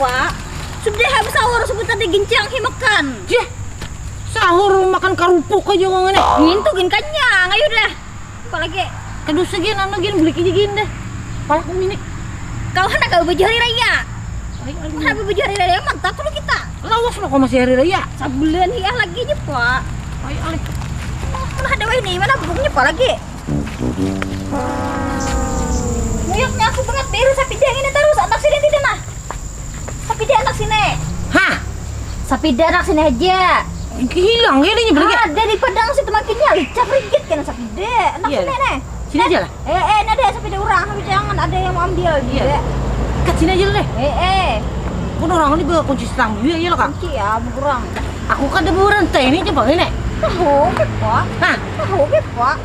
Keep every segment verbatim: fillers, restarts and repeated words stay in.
Pak, sudah habis sahur, sebut tadi gincang himakan. Yeh, sahur makan karupuk aja wong ini. Ngintu gin kanyang, ayo dah. Apa lagi? Kadusa gin, anu gin, beli aja gin dah. Palaku ini. Kau hendak kau baju hari raya. Ay, aduh. Kenapa baju hari raya mantap kalau kita? Lawas lo kau masih hari raya. Sabulan hiah lagi aja, Pak. Ay, alih. Mana ada wah ini, mana buknya, Pak, lagi? Muyaknya aku banget, biru sapi dia ini terus, anak sini tidak nah. Sapida anak sini. Hah? Sapida anak sini aja. Hilang ya, dia nyebrang ya? Ada di padang situ, makinnya licak rigit kena sapida. Anak sini nih. Sini aja lah. Eh, eh, ini ada sapida orang, tapi jangan ada yang mau ambil juga. Kat sini aja deh. Eh, eh. Pun orang ini bawa kunci stang juga ya lo, Kak? Kunci ya, kurang. Aku kada bawa rantai ini, coba ini. Tahu, Pak. Hah? Tahu, Pak.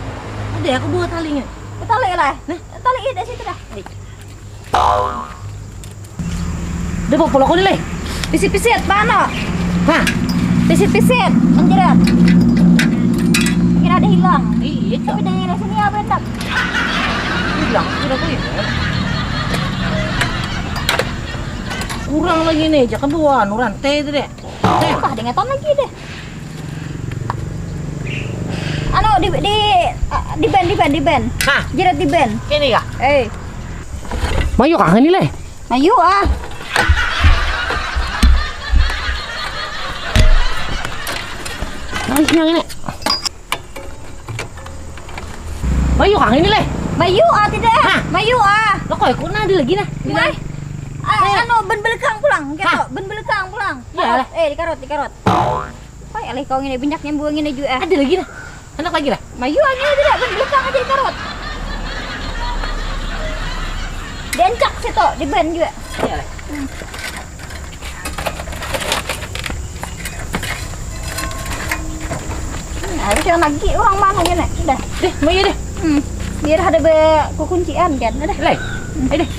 Ada aku bawa talinya. Tali lah. Nah, tali di situ dah. Udah bawa pulang kau ni, Leh. Pisit-pisit, mana? Hah? Pisit-pisit, menjerat. Mungkin ada hilang. Iya, Cok. Tapi dari sini apa, Ndap? Hilang, sudah kau ini. Kurang lagi nih, jangan bawa anu rantai itu deh. Apa, ada ngetan lagi deh. Anu, di, di, ah, di band, di band, di band. Hah? Jerat di band. Ini kah? Eh. Mayu kah ini, Leh? Mayu, ah. Nangis yang ini. Mayu kah ini, Leh? Mayu, ah, tidak. Hah? Mayu, ah. Lo kok ikut nah, ada lagi nah. Di mana? Ah, anu, ban belekang pulang, gitu. Hah? Ban belekang pulang. Iya, Leh. Eh, di karot, di karot. Pai alih kau ngini, banyak nyambung ngini jua. Ada lagi nah. Anak lagi nah. Mayu aja tidak, ban belakang aja di karot. Diencak situ, di ban jua. Iya. Hmm, harus yang lagi orang mana ngini. Sudah. Deh, mau iya deh. Hmm, biar ada be kukuncian kan, ada. Leh. Hmm. Ayo deh.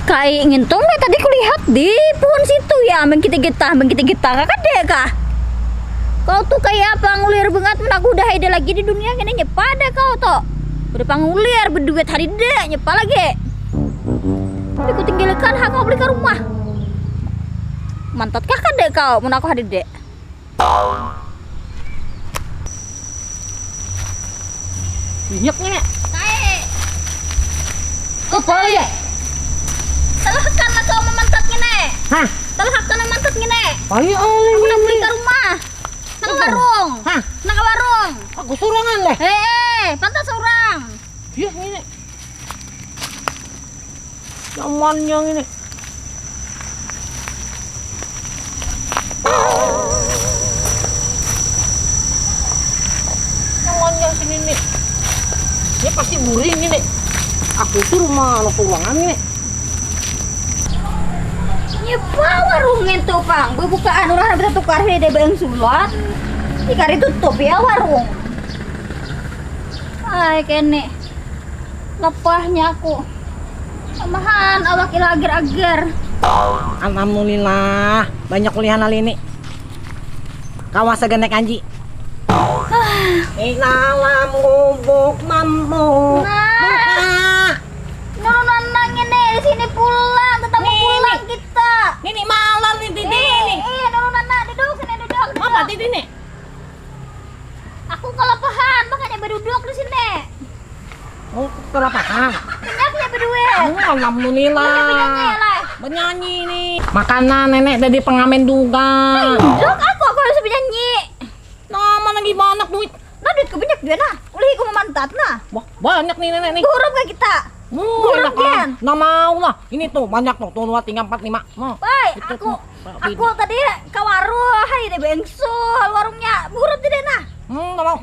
Kai ngintung deh tadi kulihat di puhun situ ya, mengkita-kita, mengkita-kita, kakade kah? Kau tuh kayak apa ngulir banget, men aku udah ada lagi di dunia kena nyepa deh kau tuh. Udah pangulir, berduit hari deh, nyepa lagi. Tapi ku tinggalkan hak kau beli ke rumah. Mantat kah kade kau, mun aku hari deh. Minyak nih, Nek. Kae. Apa ya? Telahkan lah kau memantat ngene. Hah? Telahkan memantat ngene. Ayo, ayo, aku nak beli ke rumah. Nang warung. Hah? Nang warung. Aku surangan deh. Hei, pantas orang. Iya, ini. Nyamannya ini. Nyamannya sini nih. Ini pasti buring ini. Aku suruh mana pulangan ini. Nyepa warung itu, Pang. Bubukaan orang bisa tukar hede bang sulat. Dikari tutup ya warung. Ay, kene. Lepahnya aku. Amahan awak ila agar-agar. Alhamdulillah, banyak kuliah nalini. Kawas segenek anji. Di dalam gubuk mambu. Nah. Buka. Nurun nang ini di sini pulang, tetap pulang kita. Nini malam nih, Didi, eh, nih. Iya, nurun nang duduk sini, duduk, duduk. Apa, Didi, nih? Aku kelepahan, makanya berduduk di sini. Oh, kelepahan. Banyaknya berdua. Oh, alhamdulillah. Banyaknya lah. Bernyanyi nih. Makanan nenek dari pengamen juga. Duduk aku, aku harus bernyanyi. Nama lagi banyak duit. Nah, duitku banyak juga nah. Ulih aku memantat nah. Wah, banyak nih nenek nih. Huruf gak kita? Wah, huruf enak kan? Nah, mau lah. Ini tuh banyak tuh, tuh dua, tiga, empat, lima. Nah, baik, aku tuh. Aku tadi ke warung, hari ini bengsul warungnya. Burut tidak nah? Hmm, nggak mau.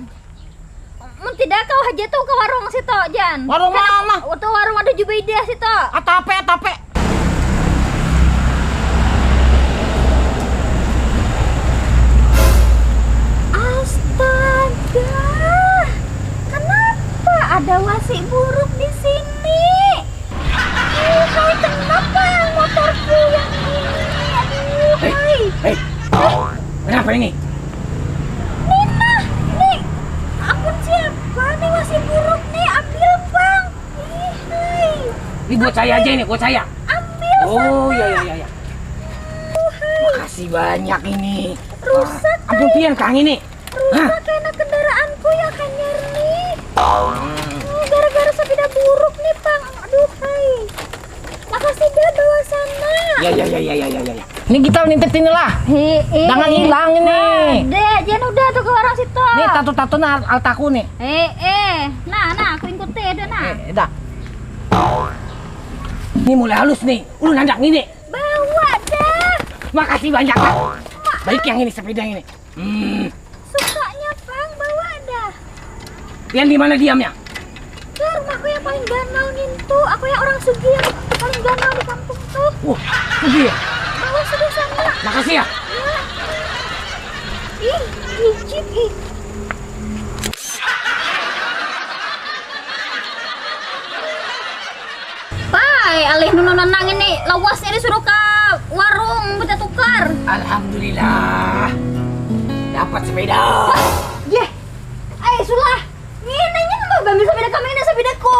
Mun tidak kau aja tuh ke warung situ, Jan. Warung mana? Tuh warung ada Jubaidah situ. Atape, atape. Astaga, kenapa ada wasi buruk di sini? Ih, hai, kenapa motorku yang ini? Aduh, hei, hai. Hei, kenapa ini? Nina, nih, akun siapa nih masih Buat saya aja ini, buat saya. Ambil. Oh, sana. Ya, ya, ya, ya. Tuhan. Makasih banyak ini. Rusak. Ah, ampun, pian kang ini. Rusak. Hah? Kena kendaraanku ya hanyar nih. Hmm. Oh, gara-gara sepeda buruk nih, Pang. Aduh, hai. Makasih dah bawa sana. Ya, ya, ya, ya, ya, ya, ya. Ini kita nitip ini lah. Hee. Jangan hilang ini. Nah, deh, jangan udah tuh ke orang situ. Nih, tato-tato nah, al-, altaku nih. Hee. Nah, nah, aku ikuti, ada nah. Eh, dah. Ini mulai halus nih. Ulun handak ini. Bawa dah. Makasih banyak lah. Baik yang ini, sepeda ini. Hmm. Sukanya pang bawa dah. Yang di mana diamnya? Tuh rumahku yang paling ganal nintu. Aku yang orang sugih yang paling ganal di kampung tuh. Wah, sugih ya? Bawa sudah sana. Makasih ya. Ya. Ih, licik ih. Pai, alih nunu nanang ini lawasnya disuruh ke warung minta tukar. Alhamdulillah. Dapat sepeda. Yeh. Ai sulah. Ngini nya mah bambil sepeda kami ini sepeda ko.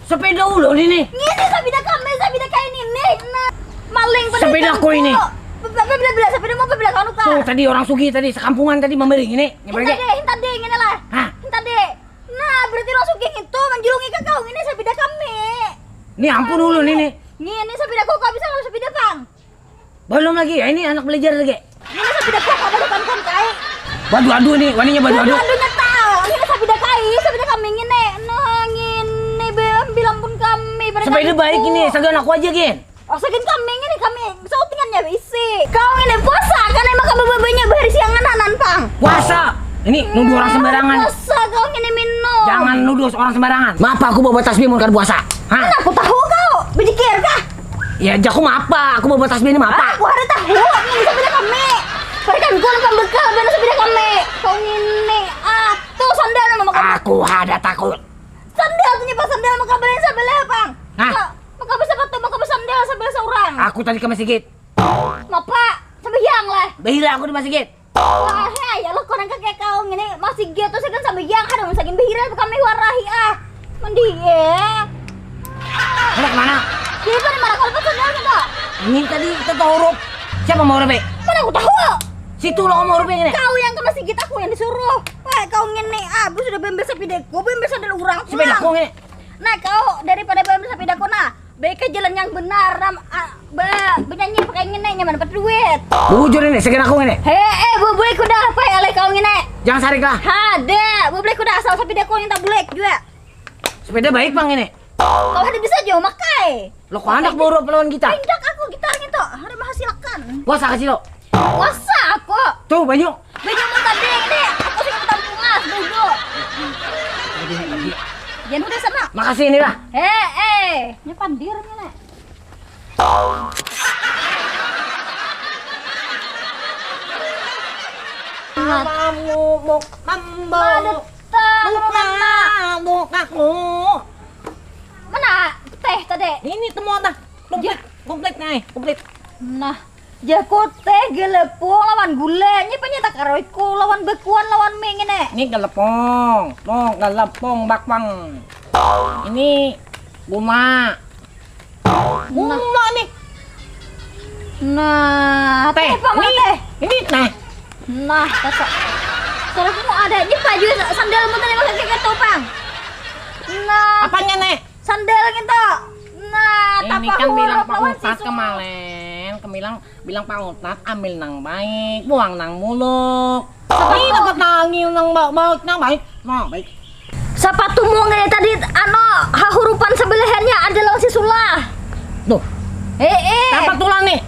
Sepeda ulun ini. Ngini sepeda kami sepeda kain ini. Nah, maling pada sepeda ko ini. Bela bela bela sepeda mau bela kanu ka. Tuh tadi orang sugih tadi sekampungan tadi memberi ini. Hinta deh, hinta deh ngini lah. Hah? Hinta deh. Nah, berarti langsung kayak gitu, menjulungi ke kau ini sabida kami. Ini ampun ulun ini. Ini, ini sabida kau, kau bisa kalau sabida pang. Belum lagi ya, ini anak belajar lagi. Ini sabida kau, kau ada pangkon kai. Waduh, aduh nih, waninya waduh, aduh. Aduh, aduh, nyetau. Ini sabida kai, sabida kami ini. Nah, ini bilang, bilang pun kami. Sepeda baik ini, sagan aku aja, Gen. Asakin kami ngini kami sautingannya baisi. Kau ngini puasa kan emang kamu babanya bahari siangan anan pang. Puasa. Ini nuduh orang sembarangan. Puasa kau ngini minum. Jangan nuduh orang sembarangan. Maaf aku bawa tasbih mun kada puasa. Hah? Mana aku tahu kau. Bejikir kah? Ya jaku maaf pak. Aku bawa tasbih ini maaf pak. Aku ada tahu. Ngini sepeda kami. Berikan gua pembekal biar sepeda kami. Kau ngini ah tuh sandal nama kamu. Aku ada takut. Sandal tuh nyepa sandal maka beli sebelah pang. Hah? Maka bersepatu, maka bersandal sambil seorang. Aku tadi ke masjid. Mapa, sambil yang lah. Bahira aku di masjid. Wah, ya lo kurang kakek kau ngini masjid tuh sih kan sambil yang ada masjid bahira kami warahi ah. Mandi ya. Hendak mana? Jadi pada mana kalau pas sandal kita? Ini tadi kita tahu huruf. Siapa mau huruf? Mana aku tahu? Situ lo mau huruf ini. Kau yang ke masjid aku yang disuruh. Wah, kau ngini ah, bu sudah bembel sepidaku, bembel sandal orang. Sepidaku ngini. Nah kau daripada bawa sapidaku nah, baik ke jalan yang benar nam ah, be, benyanyi pakai ngini nyaman dapat duit. Bujur ini, segan aku ini. He eh bu beli kuda apa ya leh kau ngini? Jangan sarik lah. Hade, bu beli kuda asal sapidaku yang tak bulik juga. Sepeda baik bang ini. Kau ada bisa jauh makai. Lo kau anak buru lawan kita. Indak aku gitar gitu, ada menghasilkan. Puasa kasih lo. Puasa aku. Tuh banyu. Banyu mun tadi ini aku sing tampungas dulu. Jangan udah sama. Makasih ini lah. Eh eh. Ini pandir nih. Mamuk mambo. Mana? Mana teh tadi? Ini temu dah. Komplit, komplit nih, komplit. Nah. Jaku teh gelepung lawan gula, nya panya tak karoiku lawan bekuan lawan mie ngini. Ini gelepung, tuh gelepung bakpang. Ini guma. Guma nih. Nah, teh, teh apa ini? Teh? Ini nah. Nah, kata. Suruh mau ada ini baju sandal muter yang pakai ketopang. Nah. Apanya nih? Sandal gitu. Nah, ini kan bilang Pak Ustadz kemarin, kemilang bilang Pak Ustadz ambil nang baik, buang nang muluk. Ini dapat nangil nang baik, nang baik, nang baik. Siapa tuh mau ngene tadi ano hahurupan sebelahannya ada lawan si Sulah. Tuh. Eh eh. Siapa tulang nih?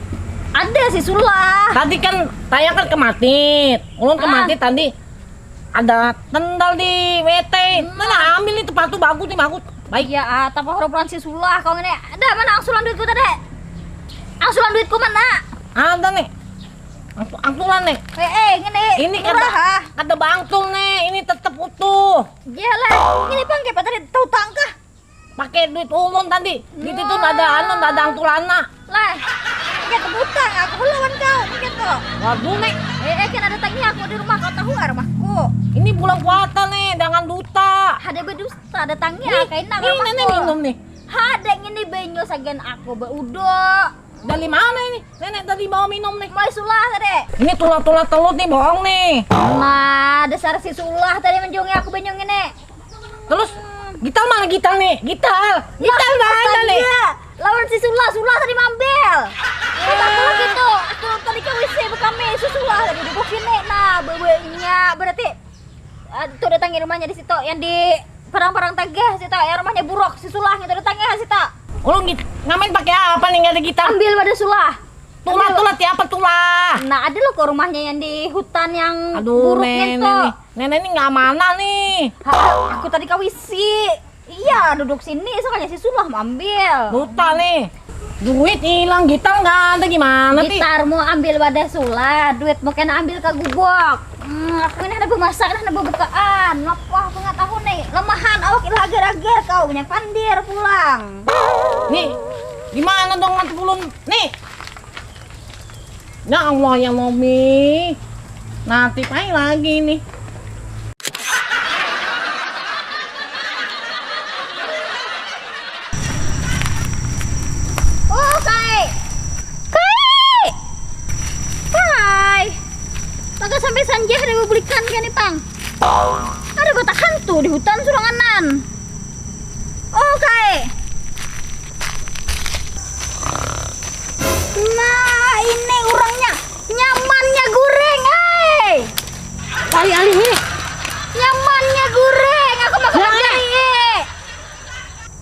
Ada si Sulah. Tadi kan tayang kan kematit. Ulun kematit tadi ada tendal di W T. Mana ambil itu sepatu bagus nih bagus. Baik. Iya, ah, tapa huruf si Sulah kau ngene. Ada mana angsulan duitku tadi? Angsulan duitku mana? Ada nih. Angsu- Angsulan nih. Eh, eh, ngene. Ini kada kada bangsul nih, ini tetep utuh. Iya lah, ini pang kayak tadi tahu tangkah. Pakai duit ulun tadi. Duit itu nada anu, nada angsulanna. Lah, kita butang aku lawan kau gitu. Waduh nek. Eh, eh kan ada tanya aku di rumah kau tahu ah rumahku. Ini bulan puasa nih, jangan duta. Ada bedusta, ada tanya kain nang ini rumahku. Nih minum nih. Ada ini banyu sagan aku baudo. Dari mana ini? Nenek tadi bawa minum nih. Mulai sulah tadi. Ini tulah-tulah telut nih bohong nih. Nah, dasar si sulah tadi menjungi aku banyu ini. Terus Gital mana Gital nih? Gital. Gital nah, ada nih. Lawan si Sulah, Sulah tadi mambel. Kita pulang gitu. Aku tadi ke W C bekami si Sulah tadi duduk sini. Nah, bawanya berarti ah, tuh datangi rumahnya di situ yang di parang-parang tagih situ ya rumahnya buruk si Sulah itu datangi situ. Ulun git ngamen pakai apa nih nggak ada gitar? Ambil pada Sulah. Tulah, tulah, tiapa tulah? Nah, ada lo kok rumahnya yang di hutan yang Aduh, buruk nenek gitu. Nih. Nenek ini nggak mana nih? Ha, aku tadi kawisi. Iya, duduk sini, soalnya si Sulah mambil. Buta nih. Duit hilang, gitar nggak ada gimana ti? Gitarmu ambil wadah Sulah, duitmu kena ambil ke gubuk. Hmm, aku ini ada bemasak, ada bukaan. Apa aku nggak tahu nih. Lemahan awak ilah agar-agar kau punya pandir pulang. Nih, di mana dong nanti pulun? Nih. Ya Allah ya Momi. Nanti pai lagi nih. Oh, kai. Kai. Kai. Maka sampai sanjah ada belikan kan nih, Pang. Ada kota hantu di hutan suranganan. Oh, kai. Nah, ini orangnya. Nyamannya goreng, eh. Alih-alih ini. Nyamannya goreng, aku makan nah, ini.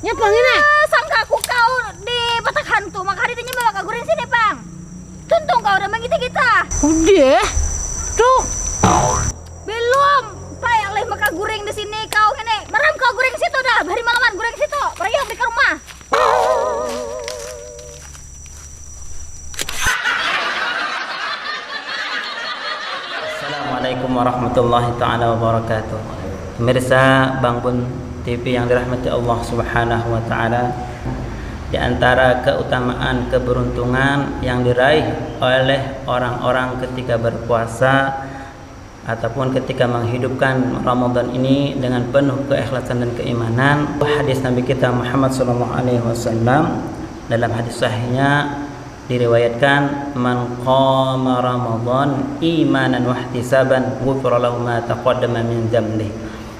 Nyapa ngini? Ah, sangka aku kau di petak hantu, maka hari ini bawa goreng sini, Pang. Tuntung kau udah mengita kita. Udah. Tuh. Belum. Payah leh maka goreng di sini kau ngini. Maram kau goreng situ dah. Hari malaman goreng situ. Perayam di rumah. Assalamualaikum warahmatullahi taala wabarakatuh. Pemirsa Bangbun T V yang dirahmati Allah Subhanahu wa taala, di antara keutamaan keberuntungan yang diraih oleh orang-orang ketika berpuasa ataupun ketika menghidupkan Ramadan ini dengan penuh keikhlasan dan keimanan. Hadis Nabi kita Muhammad sallallahu alaihi wasallam dalam hadis sahihnya diriwayatkan, "Man qama Ramadan imanan wahtisaban ghufira lahu ma taqaddama min dzambih."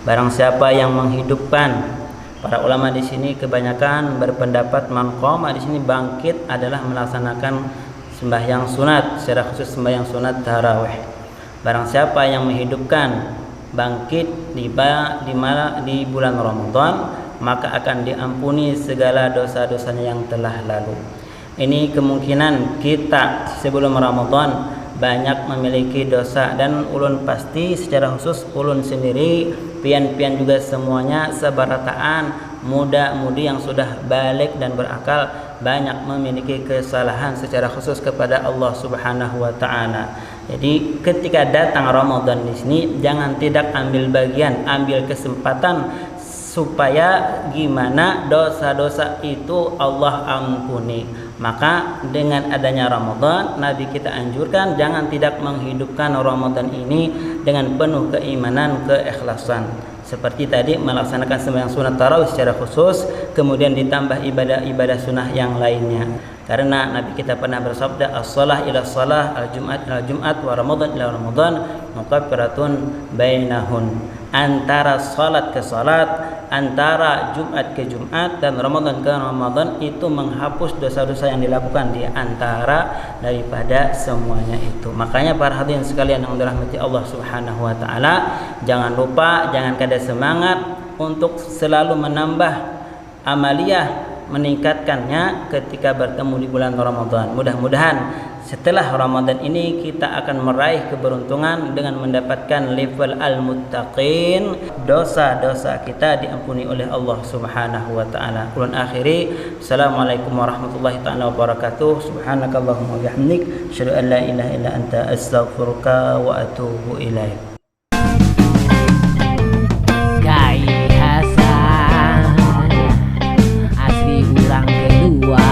Barang siapa yang menghidupkan, para ulama di sini kebanyakan berpendapat man qama di sini bangkit adalah melaksanakan sembahyang sunat, secara khusus sembahyang sunat tarawih. Barang siapa yang menghidupkan bangkit di, ba, di, mala, di bulan Ramadan, maka akan diampuni segala dosa-dosanya yang telah lalu. Ini kemungkinan kita sebelum Ramadan banyak memiliki dosa dan ulun pasti secara khusus ulun sendiri, pian-pian juga semuanya sebarataan muda-mudi yang sudah balik dan berakal banyak memiliki kesalahan secara khusus kepada Allah Subhanahu wa taala. Jadi ketika datang Ramadan di sini jangan tidak ambil bagian, ambil kesempatan supaya gimana dosa-dosa itu Allah ampuni. Maka dengan adanya Ramadan, Nabi kita anjurkan jangan tidak menghidupkan Ramadan ini dengan penuh keimanan, keikhlasan. Seperti tadi melaksanakan sembahyang sunat tarawih secara khusus, kemudian ditambah ibadah-ibadah sunnah yang lainnya. Karena Nabi kita pernah bersabda, "As-salah ila salah, al-jum'at ila jum'at, wa Ramadan ila Ramadan, mukaffiratun bainahun." Antara salat ke salat, antara Jumat ke Jumat, dan Ramadan ke Ramadan itu menghapus dosa-dosa yang dilakukan di antara daripada semuanya itu. Makanya para hadirin sekalian yang dirahmati Allah Subhanahu wa taala, jangan lupa, jangan kada semangat untuk selalu menambah amaliyah meningkatkannya ketika bertemu di bulan Ramadan. Mudah-mudahan setelah Ramadan ini kita akan meraih keberuntungan dengan mendapatkan level al-muttaqin, dosa-dosa kita diampuni oleh Allah Subhanahu wa taala. Ulun akhiri, Assalamualaikum warahmatullahi taala wabarakatuh. Subhanakallahumma bihamdik, asyhadu an la ilaha illa anta astaghfiruka wa atubu ilaik. Kai Hasan asli urang kedua.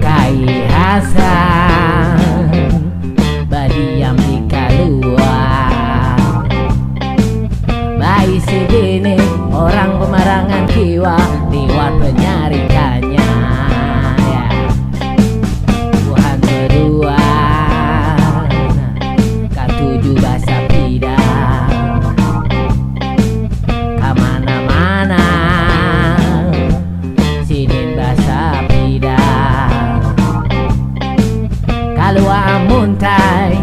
Kai Hasan badiam di kalua. Baisi bini orang pemarah. Tangan kiwa liwat penyarikannya, ya. Tuhan berdua, katuju basapida. Kamana-mana, sinin basapida. Kalua muntai,